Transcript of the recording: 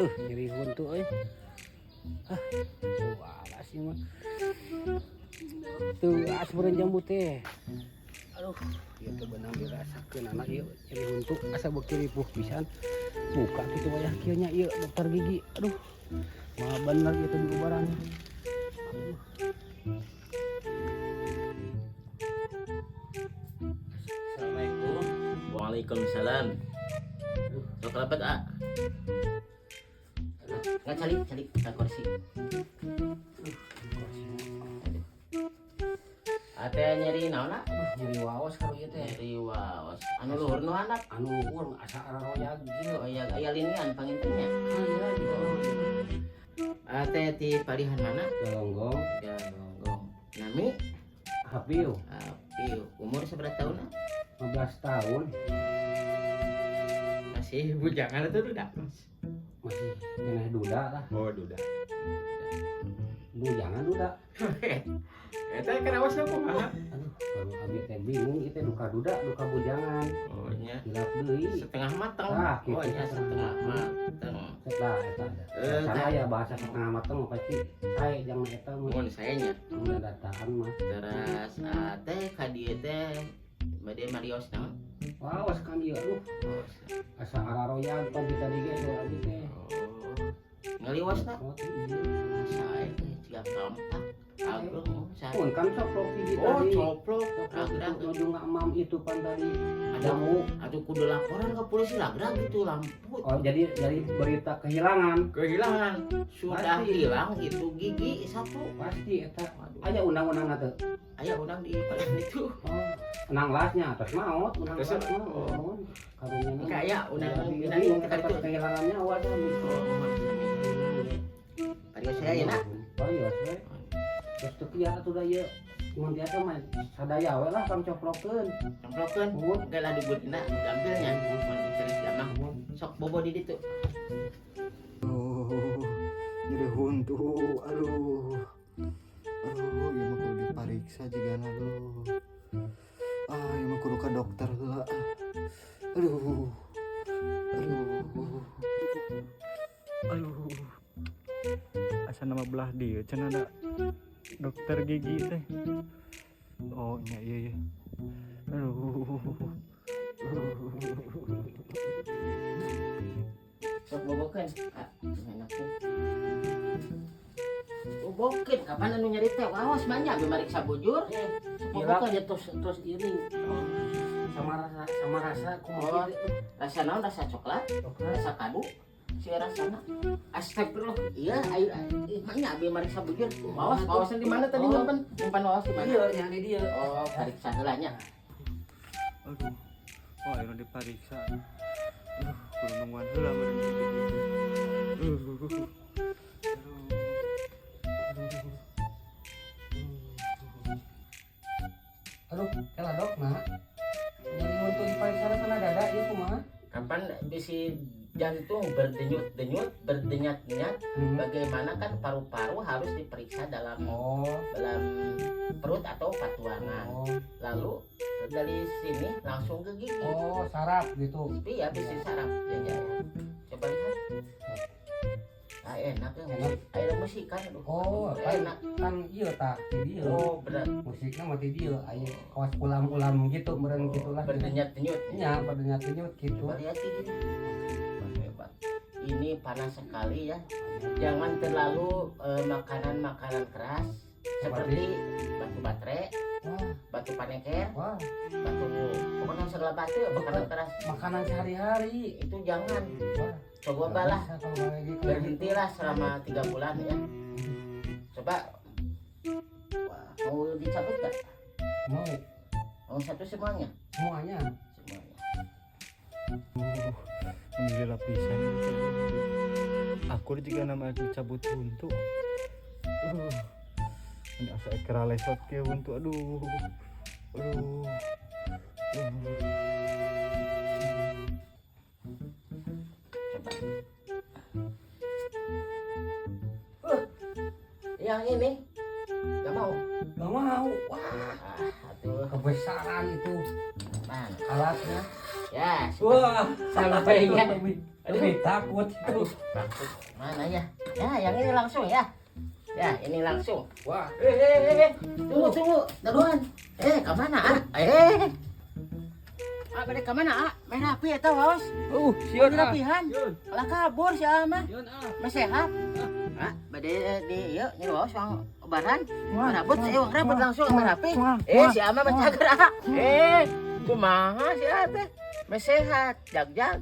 Nyeri huntu euy. Ah, tuh alas ieu mah. Tuh as meureun jambu teh. Aduh, ieu teh beunang dirasakeun anak ieu nyeri huntu asa beuki ripuh pisan. Buka kitu wayah kieu nya ieu dokter gigi. Aduh. Mah bener ieu teh diubaran. Aduh. Assalamualaikum. Waalaikumsalam. Sok lepet, ah. Nggak calik, calik ke kursi. Ate nyeri naon, ah? Aduh, nyeri waos kalau ieu teh. Nyeri waos. Anu luhur nu handap. Anu luhur asa araroyag ieu. Oh iya, aya linian pangintennya. Aya di Ate ti palihan mana? Galonggong. Galonggong. Nami? Hapiu. Apiu. Umur seberapa tahun, ah? 15 tahun. Masih bujangan atau duda? Masih keneh duda lah. Oh, duda. Bujangan duda. Eta karawasna kumaha? Aduh, kalau abi teh bingung ieu teh duka duda, duka bujangan. Oh nya. Hilap deui. Setengah matang. Ah, gitu. Oh nya setengah matang. Setelah eta ada. Eh, Sana ya bahasa setengah mateng pasti saya jangan eta mah. Mun saya nya. Mun dataan mah. Terus teh ka dieu teh bade marios naon? Waos kan ieu aduh. Oh, Asa araroyag pagi tadi ge tuh abi teh. oh. Ngaliwasna? Oh, iya. Sae teh jiga kampak. Ageng sae. Pun kan coplok gigi Oh, tadi. coplok. Coplok itu Ragrag. nuju ngamam itu pan tadi. Ada Jamu. atuh kudu laporan ke polisi ragrag gitu lampu. Oh, jadi berita kehilangan. Kehilangan. Sudah Pasti. hilang itu gigi satu. Pasti eta. Waduh. Aya undang-undang teu. Aya undang di paling itu. Oh, unang lasnya atas maot, unang Terus, las mah. oh. Oh, karunya. Kayak undang Undang undang eta itu. kehilangan nyawa dah bisa. Oh, mohon sami. Parios saya ya, nak. Parios we. Terus teu kieu atuh da ieu. Mun biasa mah sadaya we lah pang coplokeun. Cemplokeun. Mun Enggak lah dibudina diambilnya. Mun ceris mah. Sok bobo di ditu. Oh, nyeri huntu, aduh. Aduh, ieu mah kudu dipariksa jigana aduh. Ah, ieu mah kudu ka dokter heula. Aduh. Aduh. Aduh. Asa nama belah dieu cenah ada dokter gigi teh. Oh, nya iya iya. Aduh. Sok bobokeun. Ah, enakeun. Bobokeun kapan anu nyeri teh waos banyak abi mariksa bujur. Sok Hilap bobokeun. ya terus terus ini sama rasa kumaha Oh. gitu. Rasa naon? Rasa coklat, Coklat. rasa kadu, si rasana. Astagfirullah. Iya, ayo ih, abi mariksa bujur. Waos, waosna di mana tadi Oh. nyimpen? Nyimpan waos di mana? Iya, yang di dia. Oh, pariksa heula nya. Aduh. Oh, ayo dipariksa. Aduh, kudu nungguan heula meureun gigi. Aduh. Aduh. Aduh, kela dok nah. Nyeri huntu dipariksa kana dada ieu kumaha? Kapan bisi jantung berdenyut-denyut, berdenyat-denyat, bagaimana kan paru-paru harus diperiksa dalam Oh, dalam perut atau patuangan. oh, Lalu dari sini langsung ke gigi. oh, saraf gitu. Iya, bisi saraf. Ya, ya, ya. Coba lihat. Ah, enak ya. Enak. Ayo musik kan. Aduh, Oh, aduh, kan enak. kan ieu tah di dieu. Oh, berat. Musiknya mah di dieu aya kawas ulam-ulam gitu meureun gitulah. Berdenyat-denyut. Nya berdenyat-denyut gitu. Coba lihat gigi. Wah, hebat. Ini panas sekali ya. Jangan terlalu makanan-makanan keras seperti batu baterai, Wah, batu paneker, wah, batu pokoknya segala batu ya, makanan keras makanan sehari-hari. itu jangan. Wah, Cobalah nggak bisa kalau kayak gitu. berhentilah selama 3 bulan ya. Coba. Wah, mau dicabut gak? Mau Mau satu semuanya? semuanya. Semuanya. Ini lapisan. Aku juga nama dicabut huntu. Ini asa ekra lesot ke huntu. Aduh. Aduh. Aduh. Coba. Yang ini nggak mau. Gak mau. Wah, Ah, aduh. kebesaran itu Mana? alatnya. Ya, Wah, sampai ya. Lebih, lebih takut. Aduh, takut. Mana ya? Ya, yang ini langsung ya. Ya, ini langsung. Wah, Eh, eh, eh, eh. Tunggu, tunggu. Duluan. Eh, kemana, ah? Eh. Ah, balik kemana, ah? Meh rapi eta waos. Sieun ah. Rapihan. Sieun. Kalah kabur si Ah mah. Sieun ah. Meh sehat. Ah, bade di ieu nyeri waos wang obaran. Rabut, eh, wang rabut langsung meh rapi. Eh, si Ama mah cager ah. Eh, kumaha si Ah teh? Meh sehat, jag-jag.